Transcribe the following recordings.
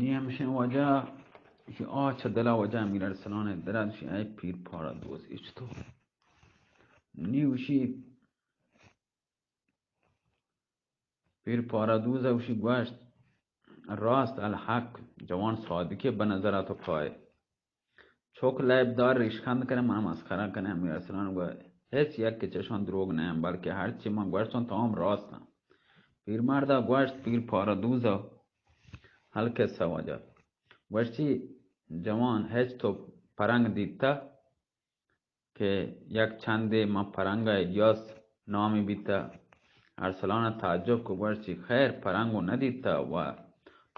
نی ہمشیں وجہ، ایشی آ چہ دلا وجہ امیر ارسلان ء درد شی اے پیر پارا دوز اچ تو۔ نی وشی پیر پارا دوز ء وشی گوشت، راست الحق، جوان صادقی بہ نظر ء تو کائے۔ چوک لیب دار ریشخند کنے، من مسخرہ کنے۔ امیر ارسلان گو، ہچ یک کہ چشان دروگ نہ، بلکہ ہرچی من گوشتوں تو ہم راستاں۔ پیرمردا گوشت، پیر پارا دوزا ہلکسا وجہ۔ گوشتی، جوان، ہچ تو پرنگ دیتا؟ کہ یک چندے من پرنگا الیاس نامی بیتا۔ ارسلان تعجب کو گوشتی، خیر، پرنگو ندیتا و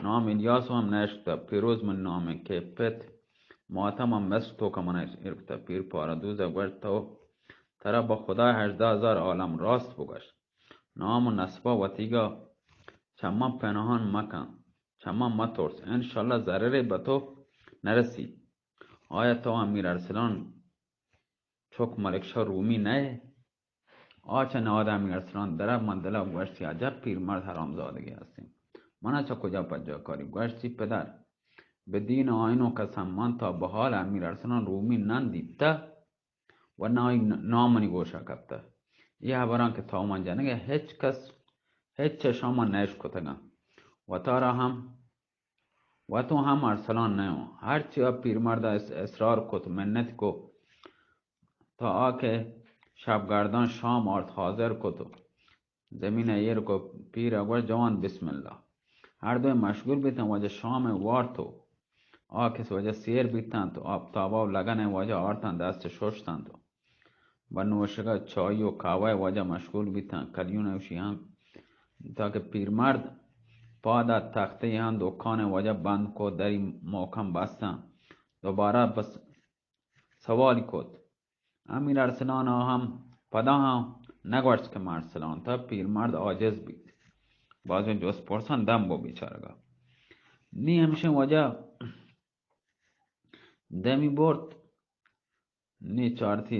نام الیاس ہم نشکتا۔ پیروز من نام کہ پت ماتم ہم مست تو کا من ایر کتا۔ پیر پارا دوزا گوشت، تو ترا بہ خدا ہژدہ ہزار عالم راست بگوش۔ نام و نسبا وتیگا چہ من پنہان مکن، چہ من مترس، انشاءاللہ ضررے بہ تو نرسی۔ آیا تو امیر ارسلان چک ملک شاہ رومی نئے؟ آ چہ نہاد امیر ارسلان درا من دلا گوشتی، عجب پیرمرد حرامزادگی ہستیں۔ منا چہ کجا پجا کاری؟ گوشتی، پدر، بہ دین و آئین و قسم، من تا بحال امیر ارسلان رومی نن دیتہ و نہ آئی نام منی گوشا کپتہ۔ اے حبراں کہ تو من جنگے، ہچ کس، ہچ چشاں من نہ اشکتگاں۔ وتارا ہم و تو ہم ارسلان نہ اوں۔ ہرچی آ پیرمرد ء اس-، اصرار کت، منت کو، تا آ کہ شبگردان شام آرت حاضر کت و زمین ء ایر کو، پیر ء گوشت، جوان، بسم اللہ۔ ہر دوئیں مشغول بیتن، واجہ شام ء وارت و آ کس واجہ سیر بیتن تو آپتابا و لگن ء واجہ آرتن دست ششتن تو بہ نوشگا چای و قہوہ ء واجہ مشغول بیتاں۔ کلیون ء اوشی ہم تاکہ پیرمرد پاد ء تختے ہم دکان ء واجہ بند کو، دری محکم بستاں۔ دوبارہ بس سوالی کت۔ امیر ارسلان ء ہم پدا ہم نگوشت کہ من ارسلان تا۔ پیرمرد عاجز بیت۔ بازیں جست پرسان دم بو بیچارگا۔ نی ہمشیں واجہ دمی برت۔ نی چارتی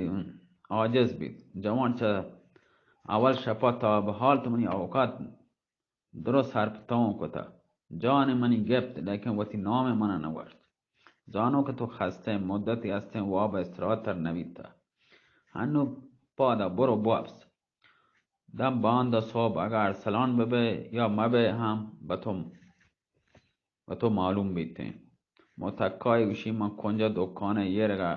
عاجز بیت۔ جوان چہ اول شپا تا بہ حال تو منی اوقات درست سرپتاؤں کتا۔ جان منی گپت، لیکن وتی نام منا نگوشت۔ زانو کہ تو خستہ مدتی ہستیں، واب استراحت تر نبیتا۔ ہنو پادا برو بوابس۔ دم باندا صبح اگہ ارسلان ببے یا مبے ہم بتم و تو معلوم بیتیں۔ متکائے گوشی، من کنجا دکان ایرگا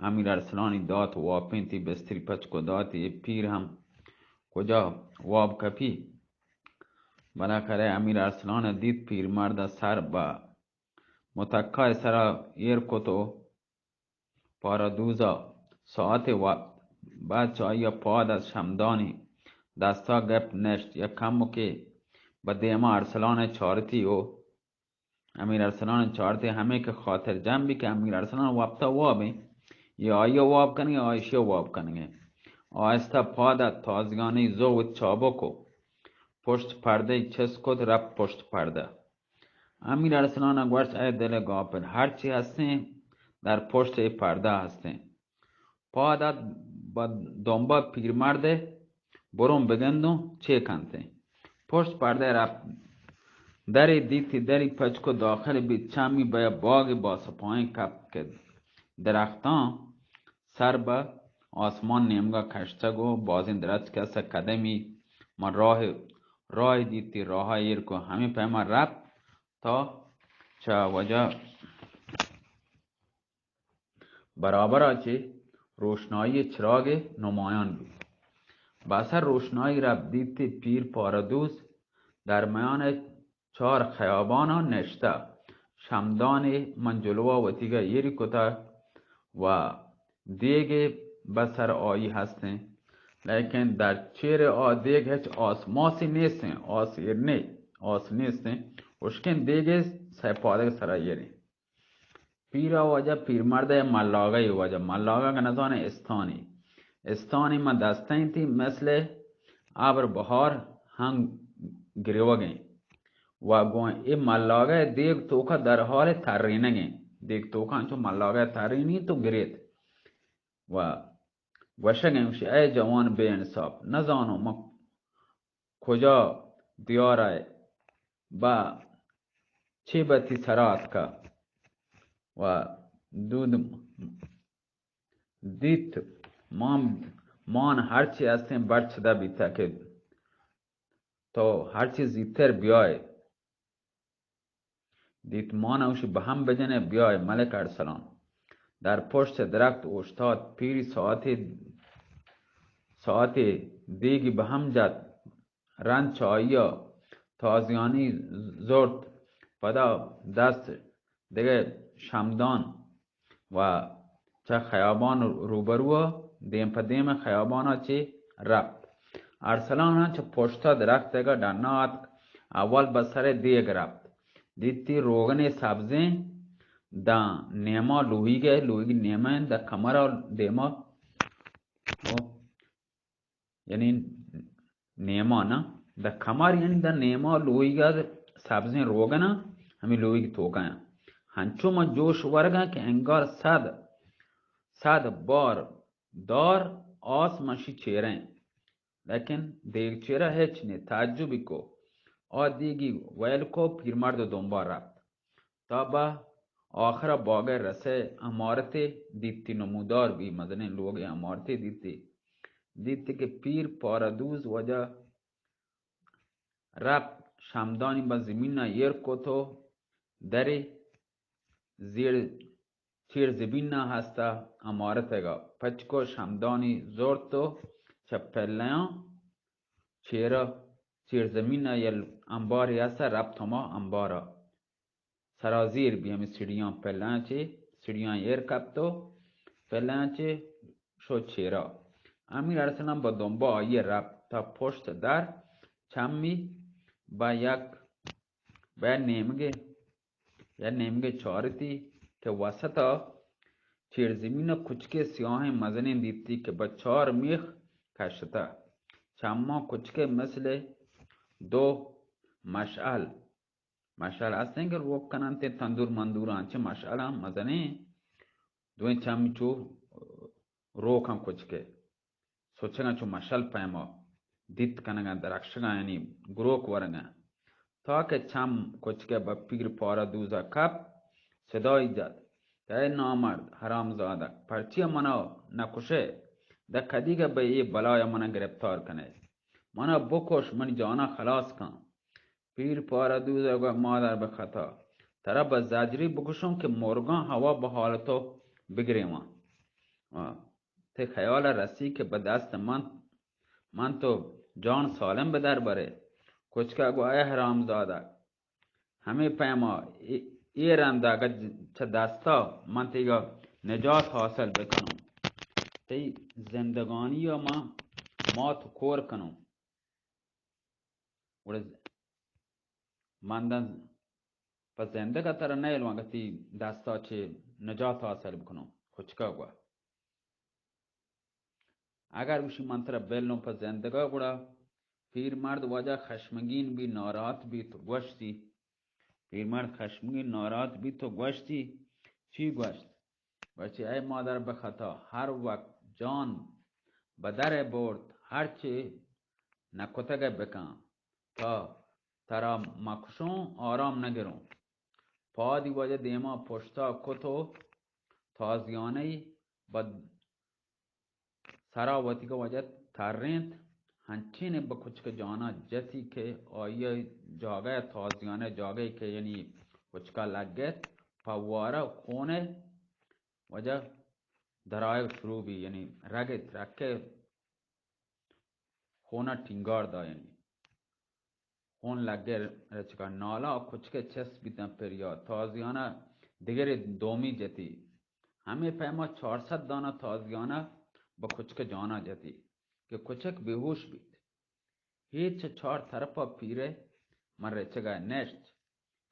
امیر ارسلانی دات، واپینتی بستری پچ کو داتی، اے پیر ہم کجا واب کپی۔ بالاخرہ امیر ارسلان دیت پیرمرد سر با متکائے سرا ایر کت و پارادوزا ساعتے وقت بعد چہ آئی ء پاد از شمدانی دستا گپت نشت، یک کمکے بہ دیما ارسلان ء چارتی و امیر ارسلان ء چارتی، ہمے کہ خاطر جم بی کہ امیر ارسلان وپتا وابیں، یا آئی ء واب کنگے، آ ایشی ء واب کنگے۔ آہستہ پاد ات، تازگانی زو وت چابک و پشت پردہ چست کت، رپت پشت پردہ۔ امیر ارسلان ء گوشت، اے دل غافل، ہرچی ہستیں در پشت اے پردہ ہستیں۔ پاد ات بہ دمبا پیرمرد ء برون بگندوں چے کنتیں۔ پشت پردہ رپت، درے دیتی، دری پچ کو داخل بیت، چمی بیا باغ باسپائیں کپت کہ درختاں سر بہ آسمان نیمگا کشتگ و بازیں درچک ء سہ قدمی من راہ، راہ دیتی، راہ ایر کو، ہمے پیما رپت تا چہ وجہ برابرا چہ روشنائی چراگ نمایان بوت۔ بہ اثر روشنائی رپت، دیتی پیر پارادوز در میان چار خیابانا نشتہ۔ شمدانے من جلوا وتیگا ایری کتہ و دیگے بہ سر آئی ہستیں، لیکن در چیر آ دیگ ہچ آس ماسی نیستیں، آس ایر نے، آس نیستیں، ہشکیں دیگے سہ پادگ سرا ایریں۔ پیرا واجہ پیرمرد ء ملاگہ ء واجہ، ملاگہ کہ نزانے استانی، استانی من دستینتی مثل ابر بہار ہنگ گریوگیں و گوں اے ملاگہ ء دیگ توکا در حال ترینگیں، دیگ توکا انچو ملاگہ ترینی تو گریت و گوشگیں، گوشی، اے جوان بے انصاف، نزانو من کجا دیارئے، بہ چے بتی سرا اتکا و دود دیت مان، مان ہرچی ہستیں برچدہ بیتا کہ تو ہرچی زیتر بیائے۔ دیت مان اوشی بہم بجنے، بیائے ملک ارسلان۔ در پشت درخت اوشتات، پیری ساعتے، ساعتے دیگی بہم جت، رند چہ آئیا تازیانی زرت، پدا دست دگہ شمدان و چہ خیابان روبرو دیم پہ دیم خیابانا چہ رپت۔ ارسلان ہم چہ پشتا درختگا ڈنا آتک، اول بہ سر دیگ رپت، دیتی روگنے سبزیں داں نیما لوہیگے، لوہیگ نیما انت، داں کمرا دیما یعنی نیما نہ، داں کمر یعنی داں نیما لوہیگا سبزیں روگنا، ہمیں لوہیگ توکا ہیں۔ ہنچو من جوش ورگاں کہ انگار صد، صد بار دار آس منشی چیریں۔ لیکن دیگ چیرا ہچ نے، تعجبی کو۔ آ دیگی ویل کو، پیرمرد دنبا رپت۔ تا بہ آخرا باگئے رسئے عمارتے دیتی، نمودار بی مزنیں لوگے عمارتے دیتی۔ دیتی کہ پیر پارہ دوز واجہ رپت، شمدانی بہ زمینا ایر کت و درے زیر چیر زمینا ہستا عمارتگا پچ کو، شمدانی زرت و چہ پلیاں چیرا، چیر زمینا یل انبارے ہستا، رپت ہما انبارا۔ سرازیر بی ہمیں سیڑھیاں پلاں چے، سیڑھیاں ایر کپت و پلاں چے شو چیرا۔ امیر ارسلان با دنبا آئی رپت تا پشت در چمی با یک، با نیمگے، یا نیمگے چارتی کہ وسطا چیر زمین کچکے سیاہیں مزنیں دیتی کہ با چار میخ کشتہ۔ چماں کچکے مثل دو مشعل مشعل ہستیں کہ روک کننت، تندور مندور آنچہ مشعل ہم مزنیں، دوئیں چم چو روکاں کچکے سچگاں چو مشعل پیما دیت کنگاں، درکشگاں یعنی گروک ورگاں۔ تا کہ چم کچکے بہ پیر پارہ دوزا کپ، صدائی جت کہ اے نامرد حرام زادگ، پرچیا منا نکشے؟ دہ کدیگہ بہ اے بلایا منا گرفتار کنے؟ منا بکش، منی جانا خلاص کن۔ پیر پارہ دوز ء گوشت، مادر بہ خطا، ترا بہ زجری بکشوں کہ مرگاں ہوا بہ حال تو بگریواں۔ آ، تئی خیال ء رسی کہ بہ دست من، من تو جان سالم بہ در برے؟ کچک ء گوشت، اے حرام زادگ، ہمے پیما اے، اے رند اگہ چہ دستا من تیگا نجات حاصل بکنوں، تئی زندگانی ء من مات کور کنوں۔ گڑا ز-، من داں پہ زندگ ء ترا نئیلواں گتی دستا چہ نجات حاصل بکنوں۔ کچک ء گوشت، اگر گوشی من ترا بلوں پہ زندگ ء، گڑا پیرمرد واجہ خشمگین بی، ناراحت بیت، گوشتی، پیرمرد خشمگین ناراحت بیت و گوشتی، چی گوشت؟ گوشتی، اے مادر بہ خطا، ہر وقت جان بہ در برت، ہرچے نہ کتگ بکن، تا ترا مکشوں آرام نہ گروں۔ پادی واجہ دیما پشتا کت و تازیانہ بہ سرا وتیگا واجہ ترینت، ہنچین بہ کچک جانا جتی کہ آئی جاگہ تازیانہ جاگہ کہ یعنی کچکا لگت، پہ وارا خون واجہ درائگ شروع بی، یعنی رگت رکہ خونا ٹینگار دا، یعنی خون لگے رچگا۔ نالا کچکے چست بیتاں پریات۔ تازیانہ دگرے دومی جتی۔ ہمے پیما چار سد دانہ تازیانہ بہ کچک جانا جتی کہ کچک بے ہوش بیت۔ ہیچ چہ چار طرفا پیرے من رچگا نشت۔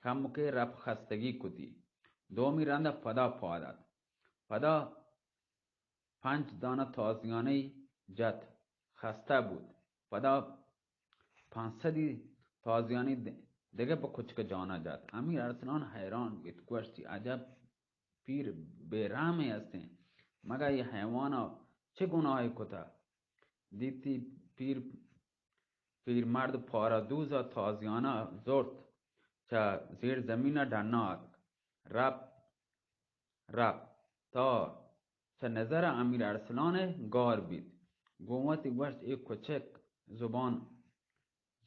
کمکے رپ خستگی کتی۔ دومی رندا پدا پاد ات۔ پدا پنچ دانہ تازیانہ جت، خستہ بوت۔ پدا پانسدی تازیانی د-، دگہ پہ کچک جانا جت۔ امیر ارسلان حیران بیت، گوشتی، عجب پیر بے رحمے ہستیں، مگہ اے حیوانا چہ گناہے کتہ؟ دیتی پیر پیرمرد پارہ دوزا تازیانہ زرت، چہ زیر زمین ءَ ڈنا آتک۔ رپت، رپت، تا چہ نظر ءَ امیر ارسلان ءِ گار بیت۔ گوں وتی گوشت، اے کچک زبان،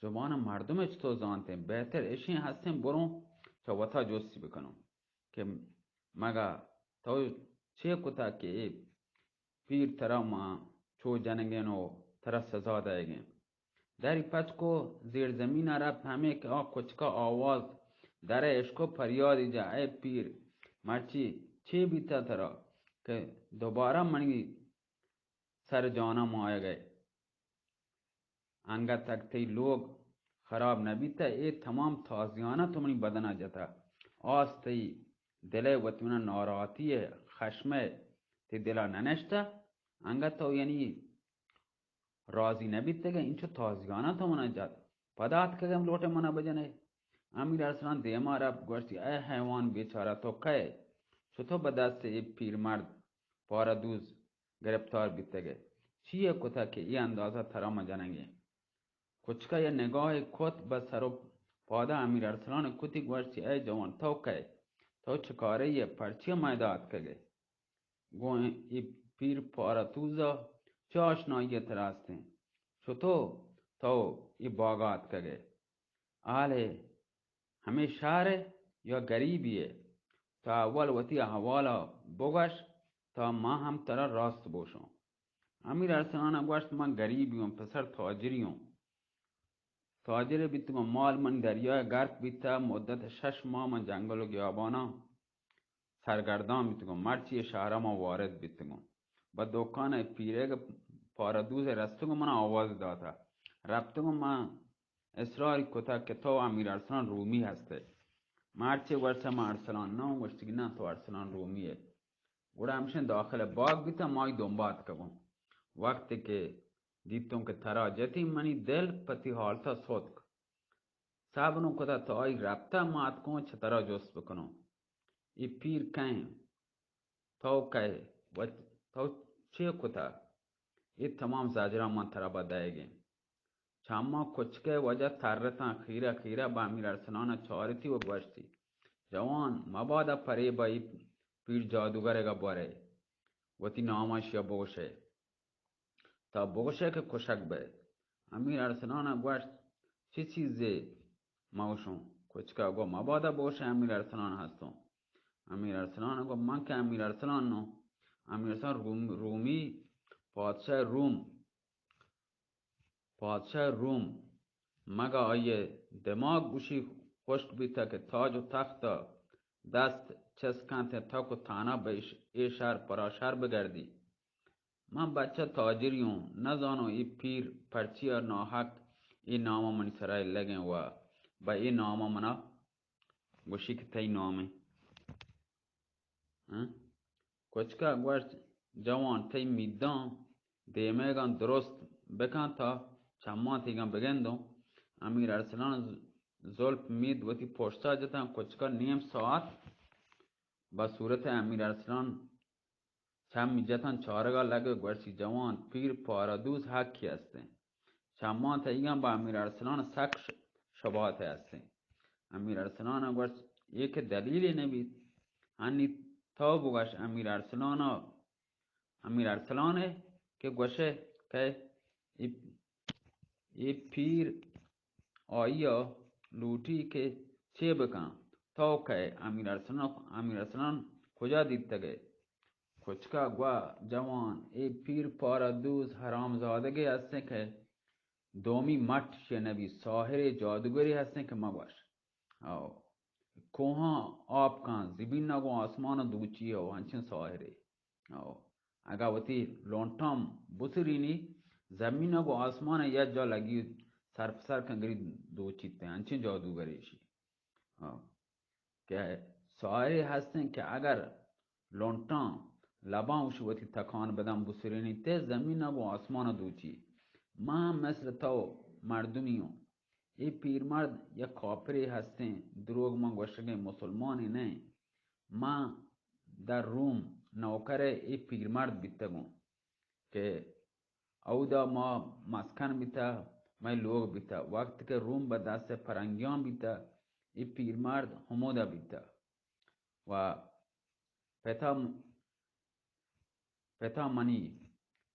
زبان ءَ مردم ءَ چطور زانتیں؟ بہتر اشیں ہستیں بروں چہ وتا جستی بکنوں کہ مگا تو چے کتا کہ اے پیر ترا ما چو جنگیں و ترا سزا دئیگیں۔ دری پچ کو، زیر زمین ءَ رپت، ہمے کہ آ کچک ءَ آواز در ءَ اشکو، پریادی جا، اے پیر، مرچی چے بیتا ترا کہ دوبارہ منی سر جان ءَ مایگ ئے؟ انگت اگہ تئی لوگ خراب نہ بیتہ، اے تمام تازیانہ تو منی بدن ءَ جتہ۔ آس تئی دل ءَ وتی منا ناراحتی ءُ خشم ءَ تئی دل ءَ نہ نشتہ، انگت تو یعنی راضی نہ بیتگ ئے، انچو تازیانہ تو منا جت۔ پدا اتکگ ئے لوٹ ئے منا بجن ئے۔ امیر ارسلان دیما رپت، گوشتی، اے حیوان بیچارہ، تو کئے؟ چطور بہ دست اے پیرمرد پارہ دوز گرپتار بیتگ ئے؟ چی ءَ کتہ کہ اے اندازہ ترا ما جنگ ایں؟ کچک ءَ یک نگاہے کت بہ سر و پاد ءَ امیر ارسلان ءَ کتی، گوشتی، اے جوان، تو کئے؟ تو چہ کارے ئے؟ پرچی ءَ مئے داں اتکگ ئے؟ گوں اے پیر پارہ دوز ءَ چہ آشنائی ءَ ترا استیں؟ چتو تو اے باگ ءَ اتکگ ئے؟ حال ئے ہمے شہر ئے یا گریبی ئے؟ تو اول وتی احوال ءَ بگوش، تا ما ہم ترا راست بوشوں۔ امیر ارسلان ءَ گوشت، من گریبی اوں، پسر تاجری اوں۔ تاجرے بیتگوں، مال من دریا ءَ گرک بیتہ، مدت شش ماہ من جنگل و گیاباناں سرگردان بیتگوں، مرچی اے شہر ءَ من وارد بیتگوں۔ بہ دکان ءَ پیرگ پارہ دوز ءَ رستگوں، من آواز داتہ، رپتگوں، من اصراری کتہ کہ تو امیر ارسلان رومی ہست ئے۔ مرچی گوشتہ، من ارسلان نہ اوں، گوشتگی، نہ، تو ارسلان رومی ئے۔ گڑا ہمشیں داخل باگ بیتہ، ما آئی دنبا اتکگوں۔ وقتی کہ دیتوں کہ ترا جتی، منی دل پہ تئی حالتا ستک۔ صبر نوں کتہ، تو آئی رپتہ، ما اتکوں چہ ترا جست بکنوں۔ اے پیر کئیں؟ تو کئے؟ و تو چے کتہ؟ اے تمام زجراں من ترا بہ دئیگیں۔ چماں کچک ءِ وجہ ترتاں، خیرہ خیرہ بہ امیر ارسلان ءَ چارتی و گوشتی، جوان، مبادا پرے بہ اے پیر جادوگرگ ءَ بورئے، وتی نام اشی ءَ بگوشئے، تا بگوشئے کہ کشگ بئے۔ امیر ارسلان ءَ گوشت، چی چیزے مگوشوں؟ کچک ءَ گو، مبادا بگوشئے امیر ارسلان ہستوں۔ امیر ارسلان ءَ گو، من کہ امیر ارسلان نوں، امیر ارسلان روم، رومی، پادشاہ روم، پادشاہ روم، مگہ آئی ءِ دماگ گوشی خشک بیتہ کہ تاج و تخت ءَ دست چست کنت ءُ تک و تانا بہ اش-، اے شہر پرا شہر بگردی؟ من بچہ تاجری اوں، نزانوں اے پیر پرچیا ناحق اے نام ءَ منی سرا الگیں و بہ اے نام ءَ منا گوشی کہ تئی نام ایں۔ ہاں؟ کچک ءَ گوشت، جوان، تئی میداں دیمگاں درست بکن تا چماں تیگاں بگندوں۔ امیر ارسلان ز-، زلپ مید وتی پشتا جتاں، کچک ءَ نیم ساعت بہ صورت امیر ارسلان چمی جتاں چارگا لگ، گوشتی، جوان، پیر پارادوز حقی ہستیں۔ چماں تئیگاں بہ امیر ارسلان سک ش-، شباہتے ہستیں۔ امیر ارسلان ءَ گوشت، اے کہ دلیلے نہ بیت۔ انی تو بگوش امیر ارسلان ءَ، امیر ارسلان ءَ کہ گوشے کہ اے، اے پیر آئی ءَ لوٹی کہ چے بکن؟ تو کئے؟ امیر ارسلان، امیر ارسلان کجا دیتگ ئے؟ کچک ءَ گوا، جوان، اے پیر پارادوز حرامزادگے ہستیں کہ دومی مٹ شے نبی، ساحرے جادوگرے ہستیں کہ مگوش۔ او، کوہاں آپ کن، زمین ءَ گوں آسمان ءَ دوچی او، انچیں ساحرے۔ او، اگاں وتی لونٹاں بسرینی، زمین ءَ گوں آسمان ءَ یک جا لگی سر پہ سر کنگری دوچیت، انچیں جادوگرے ایشی۔ ہاں۔ کہ ساحرے ہستیں کہ اگر لونٹاں لباں اوشی وتی تکان بدن بسرینی تے زمین ءَ گوں آسمان ءَ دوچی۔ ما مثل تو مردمی اوں۔ اے پیرمرد یک کافرے ہستیں، دروگ من گوشگیں مسلمانے نہ ایں۔ ما در روم نوکر اے پیرمرد بیتگوں۔ کہ اودا ما مسکن بیتہ، مئے لوگ بیتہ۔ وقت کہ روم بہ دست فرنگیاں بیتہ، اے پیرمرد ہمودا بیتہ و پتا، پتا منی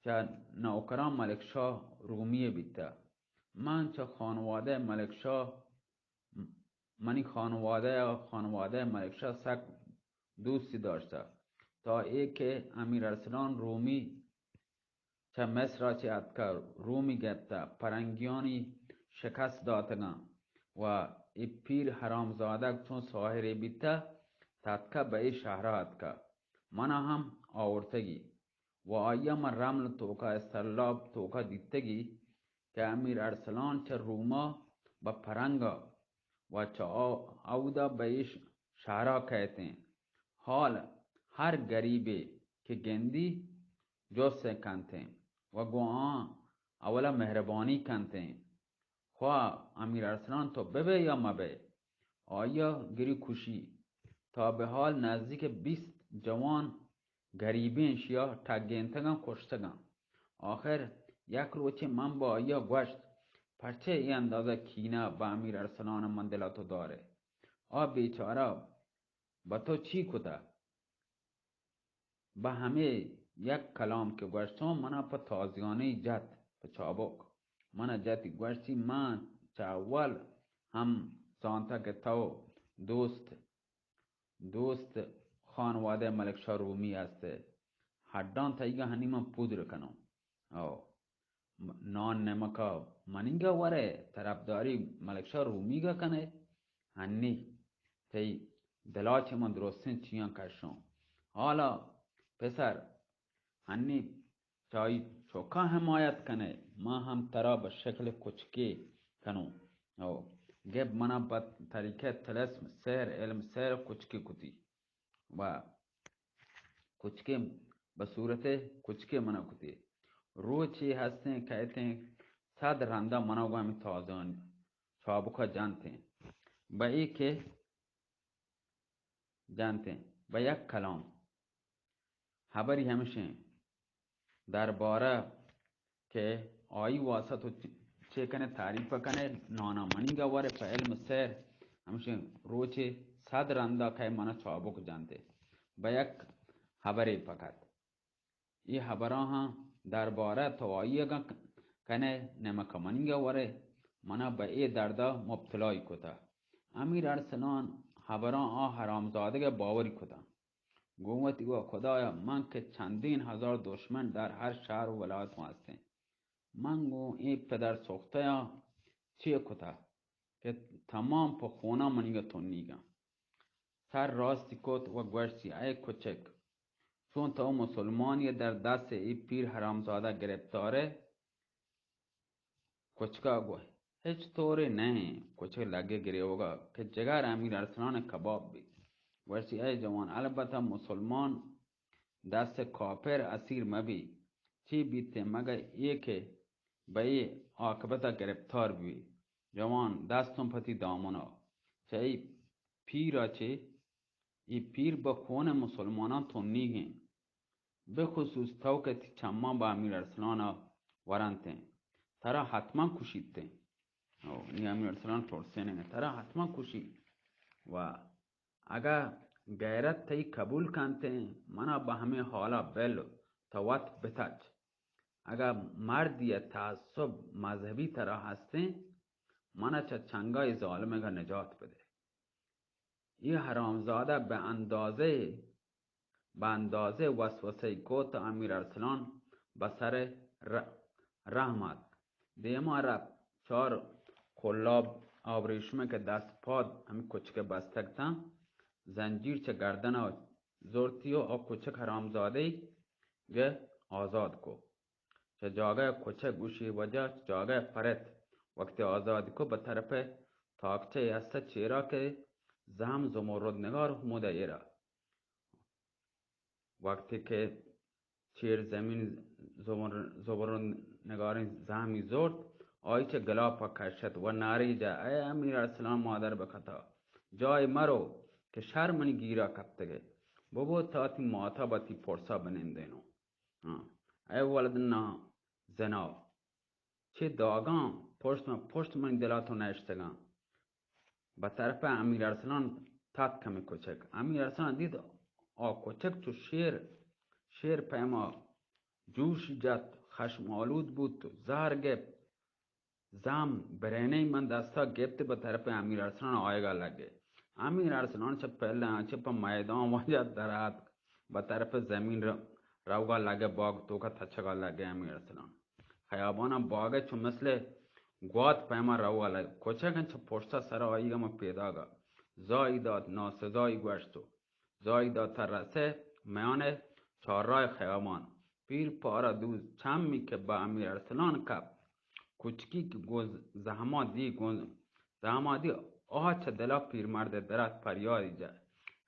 چہ نوکراں ملک شاہ رومی بیتہ۔ من چہ خانوادہ ملک شاہ، منی خانوادہ ء خانوادہ ملک شاہ سک دوستی داشتہ، تا اے کہ امیر ارسلان رومی چہ مصر ء چہ اتکہ، رومی گپتہ، پرنگیانی شکست داتگاں و اے پیر حرامزادگ چون ساحرے بیتہ، تتکہ بہ اے شہرا اتکہ، منا ہم آورتگی و آئیا من رمل توکا، استرلاب توکا دیتگی کہ امیر ارسلان چہ روما بہ پرنگا و چہ آ-، اودا بہ اے ش-، شہرا کئیتیں۔ حال ہر گریبے کہ گندی، جست ء کنتیں و گوں آں اولا مہربانی کنتیں۔ خواہ امیر ارسلان تو ببئے یا مبئے، آئیا گری کشی۔ تا بہ حال نزدیک بیست جوان گریبیں شیا ٹگینتگاں، کشتگاں۔ آخر یک روچے من با آئیا گوشت، پرچے اے اندازہ کینہ بہ امیر ارسلان من دلا تو دارئے؟ آ بیچارہ بہ تو چی کتہ؟ بہ ہمے یک کلام کہ گوشتوں، منا پہ تازیانہ جت، پہ چابک۔ منا جتی گوشتی، من چہ اول ہم زانتہ کہ تو دوست، دوست خانوادہ ملک شاہ رومی ہستے۔ ہڈاں تئیگا ہنی من پودر کنوں۔ او۔ م-، نان نمکا منیگا ورئے، طرفداری ملک شاہ رومیگا کنئے؟ ہنی تئی دلا چہ من درستیں چیاں کشوں۔ حالا پسر، ہنی چائی چوکا حمایت کنئے، ما ہم ترا بہ شکل کچکے کنوں۔ او گپ منا بہ طریقہ طلسم، سحر، علم سحر کچکے کتی۔ و کچکے بہ صورت کچکے منا کتی۔ روچے ہستیں کئیتیں، صد رندا منا گوں ہمے تازان چابکا جنتیں۔ بہ اے کہ جنتیں، بہ یک کلام ہبری ہمشیں دربارہ کہ آئی واسطہ تو چ-، چے کنے تعریف کنے، نانا منیگا ورے پہ علم سحر، ہمشیں روچے صد رندا کئے منا چابک جنتے۔ بہ یک ہبرے فقط۔ اے ہبراں ہاں دربارہ تو آئی اگاں ک-، کنے نمک منیگا ورے، منا بہ اے دردا مبتلائی کتا۔ امیر ارسلان ہبراں آ حرامزادگا باوری کتا۔ گوں وتی، وا خدایا، من کہ چندین ہزار دشمن در ہر شہر و ولایت ما ہستیں، من گوں اے پدر سختیاں چے کتا کہ تمام پہ خونا منیگا تنیگاں۔ سر راستی کت و گوشتی، اے کچک، چون تو مسلمانی در دست اے پیر حرامزادہ گرفتارے؟ کچکا گو، ہچ طورے نہ ایں۔ کچک لگے گریوگا کہ جگر امیر ارسلان کباب بی۔ گوشتی، اے جوان، البتہ مسلمان دست کافر اسیر مبی۔ چی بیتے مگہ اے کہ بہ اے عاقبتا گرفتار بی۔ جوان، دستوں پتی دامنا۔ چہ اے پیرا چے، اے پیر بہ خون مسلماناں تنیگیں۔ بخصوص تو کہ تئی چماں بہ امیر ارسلان ء ورنت انت، ترا حتماً کشیت انت۔ او، نی امیر ارسلان ترسینگ انت، ترا حتماً کشی۔ و اگاں غیرت تئی قبول کنت انت، منا بہ ہمے حالا بل، تو وت بتچ۔ اگاں مردی ء تعصب مذہبی ترا ہست انت، منا چہ چنگا اے ظالمگ ء نجات بدے۔ اے حرامزادہ بہ اندازہ، بہ اندازہ وسوسہ کت، امیر ارسلان بہ سر ر-، رحم ات۔ دیما رفت، چار قلاب آبریشمے کہ دست پاد ہمے کچک ء بستگ تاں، زنجیر چہ گردن ء زرتی و آ کچک حرامزادہ ء آزاد کو۔ چہ جاگہ ء کچک گوشی وجہ چہ جاگہ ء پرت۔ وقتی آزاد کو بہ طرف تاکچہ است چیرا کہ زہم زمرد نگار ہمودا ایرا۔ وقتی کہ چیر زمین زمر-، زمرد نگاریں زہمی زرت، آئی چہ گلاپ ء کشت و نعرے جا، اے امیر ارسلان مادر بکتا، جاہ مرو کہ شر منی گیرا کپتگے، ببو تا تی ماتا بہ تی پرسا بنندینو۔ ہاں، اے ولد نا زنا، چے داگاں پشت من، پشت منی دلا تو نشتگاں۔ بہ طرف امیر ارسلان تتک ہمے کچک۔ امیر ارسلان دید آ کچک چو شیر، شیر پیما جوش جت، خشم آلود بوت، زہر گپت، زہم برینئی من دستا گپت، بہ طرف امیر ارسلان آیگا لگے۔ امیر ارسلان چہ پہلے آنچہ پہ میدان واجہ دراتک، بہ طرف زمین ر-، روگا لگے، باگ توکا تچگا لگے امیر ارسلان۔ خیابانا باگے چو مثل گوات پیما روگا لگے۔ کچک انچہ پشتا سرا آیگا من پیداگا زائی دات، ناسزائی گوشت و زائی دات تا رسے میان چہارراه خیابان۔ پیر پارا دوز چمی کہ بہ امیر ارسلان کپت۔ کچکی کہ گوں زہما دی، گوں زہما دی، آہ چہ دلا پیرمرد درات پریادی جت۔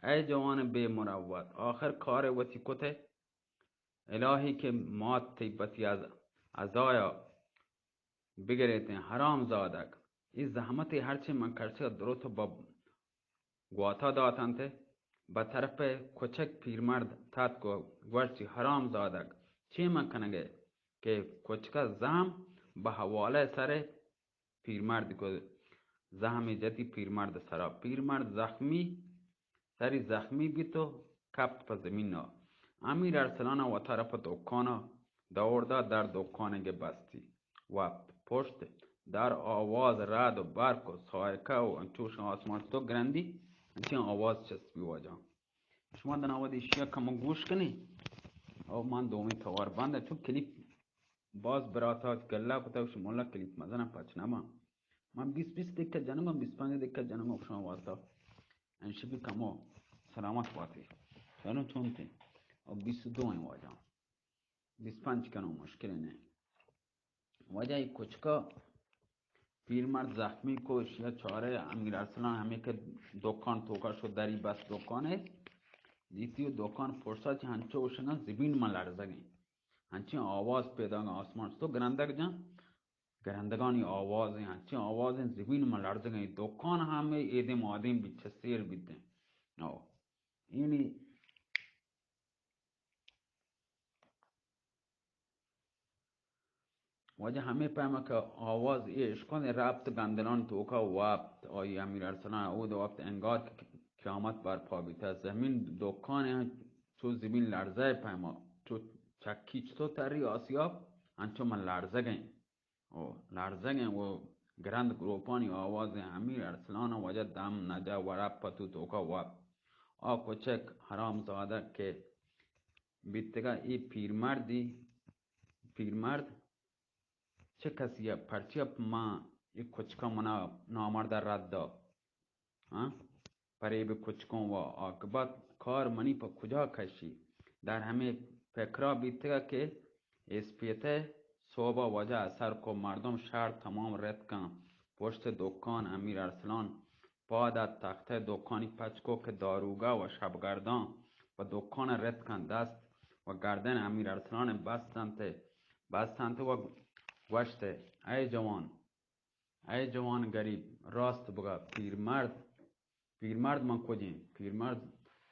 اے جوان بے مروت، آخر کار وتی کتے؟ الہی کہ مات تئی پتی از عزایا بگریتیں، حرام زادگ۔ اے زحمتے ہرچی من کشتگ درست بہ گواتا داتنت۔ بہ طرف کچک پیرمرد تتک و گوشتی، حرام زادگ، چے من کنگے کہ کچکا زہم بہ حوالہ سر پیرمرد کو زہمی جتی پیرمرد سرا۔ پیرمرد زخمی، سری زخمی بیت و کپت پہ زمینا۔ امیر ارسلانا وتارا پہ دکانا دور دات، در دکانگے بستی۔ وپت پشت در آواز رعد و برق و صاعقہ و انچوش آسمان تو گرندی، انچیں آواز چست بی واجہ۔ شما دنا وہدے ایشیا کمو گوش کنی، او من دومی توار بند، چون کلیپ باز براتا گلہ کتا، شما لا کلیپ مزنا پچ نہ باں۔ من بیست بیست دقیقہ جنگم، بیست پنج دقیقہ جنگم شما واسطہ۔ انشی بھی کمو سلامت باتی۔ چونو چونتے؟ او بیست دو ہیں واجہ۔ بیست پنج کنو مشکل نہیں۔ واجہ ای کچکا پیرمرد زخمی کو، اشیا چارے امیر ارسلان ہمیں کہ دکان توکا شو دری بس دکانے۔ دیتی و دکان پرسا چہ ہنچو اوشنا زمین ما لرزگیں۔ ہنچیں آواز پیداگ آسمان تو گرندگ جان۔ گرندگانی آوازیں، ہنچیں آوازیں زمین ما لرزگیں۔ دکان ہمیں ایدیں مادیں بیت چہ سیر بیتیں۔ او۔ اینی واجہ ہمے پیم کہ آواز اے اشکن رپت گندلان توکا وپت، آئی امیر ارسلان اود وپت انگار کہ قیامت برپا بیتا۔ زمین دکان چو زمین لرزہ پیما، چو چکی چطو تری آسیاب، انچو من لرزگیں۔ او لرزگیں و گرند گروپانی آوازیں۔ امیر ارسلان واجہ دم نجا ورپ پتو توکا وپت۔ آ کچک حرام زادہ کہ بیتگا اے پیرمردی، پیرمرد چہ کسی ء پرچی ء من اے کچکا منا نامرد ء رد دات؟ ہاں؟ پریب کچکوں و عاقبت کار منی پہ کجا کشی؟ در ہمے پکرا بیتگ کہ اسپیتہ سہب ء واجہ ء سر کو مردم شہر تمام رتکاں پشت دکان۔ امیر ارسلان پاد ات، تختہ دکانی پچ کو کہ داروگہ و شبگرداں پہ دکان رتکاں، دست و گردن امیر ارسلان بستنت، بستنت و گوشت، اے جوان، اے جوان گریب، راست بگا، پیرمرد، پیرمرد من کجیں؟ پیرمرد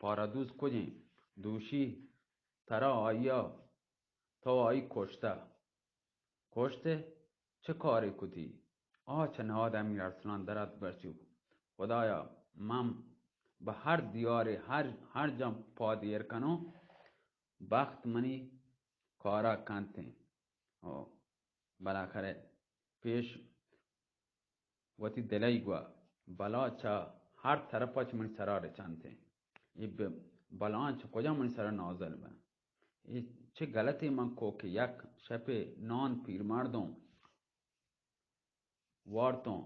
پارادوز کجیں؟ دوشی ترا آئیا، تو آئی کشتہ۔ کشتے؟ چہ کارے کتی؟ آ چہ نہاد امیر ارسلان درات برچی، خدایا، من بہ ہر دیارے، ہر، ہر جاں پاد ایر کنوں، بخت منی کارا کنتیں۔ او، بالاخرہ پیش وتی دلئی گوا، بلا چہ ہر طرفا چہ منی سرا رچانتیں۔ اے ب-، بلاں چہ کجا منی سرا نازل بہ؟ اے چہ غلطے من کو کہ یک شپے نان پیرمردوں وارتوں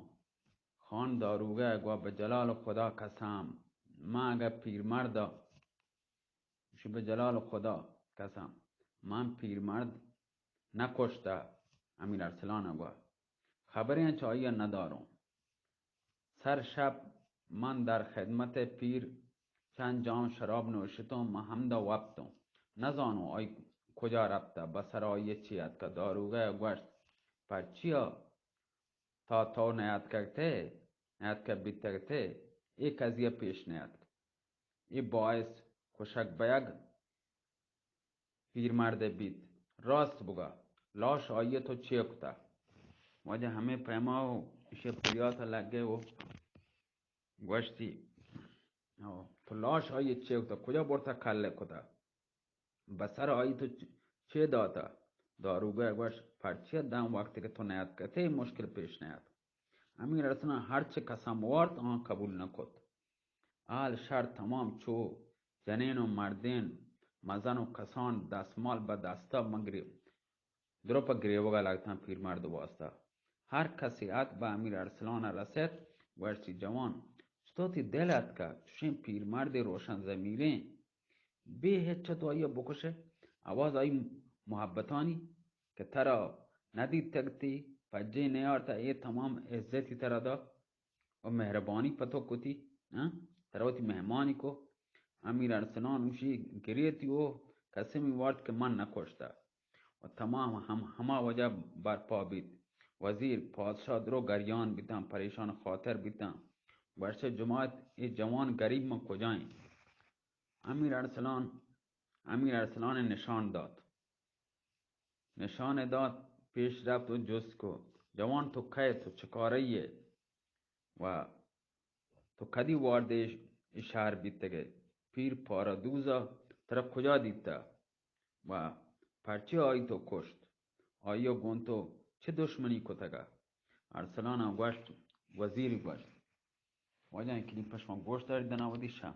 خان داروگہ گوا، بہ جلال خدا قسم، من اگہ پیرمرد گوشی، بہ جلال خدا قسم، من پیرمرد نہ کشتہ۔ امیر ارسلان ء گوا، خبریں چہ آئی ء نہ داروں۔ سر شپ من در خدمت پیر چند جام شراب نوشتوں، من ہمدا وپتوں۔ نہ زانوں آئی کجا رپتہ، بہ سر آئی ء چی اتکہ۔ داروگہ ء گوشت، پرچیا تا تو نیاتکگ تے، نیاتکگ بیتگ تے، اے قضیہ پیش نیاتک۔ اے باعث کشگ بیگ پیرمرد بیت۔ راست بگا، لاش آئی تو چے کتا؟ واجہ ہمے پیما و ایشی پریات لگے و گوشتی، تو لاش آئی چے کتا؟ کجا برتا کل کتا؟ بسر آئی تو چے داتا؟ داروگہ گوشت، پرچیا داں وقتی کہ تو نیاتکتے مشکل پیش نیات۔ امیر ارسلان ہرچے قسم وارت آں قبول نکت۔ اہل شہر تمام چو جنین و مردین، مزن و کسان دستمال بہ دستا مگری درو پہ گریوگا لگتاں پیرمرد واسطہ۔ ہر کسی ات بہ امیر ارسلان رسیت، گوشتی، جوان، چطور تی دل اتکا چوشیں پیرمردے روشن ضمیریں؟ بے ہچ تو آئی بکشے؟ آواز آئی محبتانی کہ ترا ندیتگ تی، پجے نیارتا، اے تمام عزتی ترا دا و مہربانی پہ تو کتی، ہاں؟ ترا وتی مہمانی کو۔ امیر ارسلان اوشی گریتی و قسمی وارت کہ من نکشتا۔ و تمام ہم ہما وجہ برپا بیت۔ وزیر، پادشاہ درو گریان بیتاں، پریشان خاطر بیتاں۔ گوشت، جماعت، اے جوان گریب من کجائیں؟ امیر ارسلان، امیر ارسلان نشان دات۔ نشان دات، پیش رفت و جست کو، جوان، تو کئے، تو چکارئی ئے؟ و تو کدی وارد اے شہر بیتگئے؟ پیر پارہ دوزا ترا کجا دیتا؟ و پرچے آئی تو کشت؟ آئی گون تو چہ دشمنی کتگا؟ ارسلان گوشت، وزیر گوشت، واجہ، کلیم پشما گوشت داری دنا ودی شاہ۔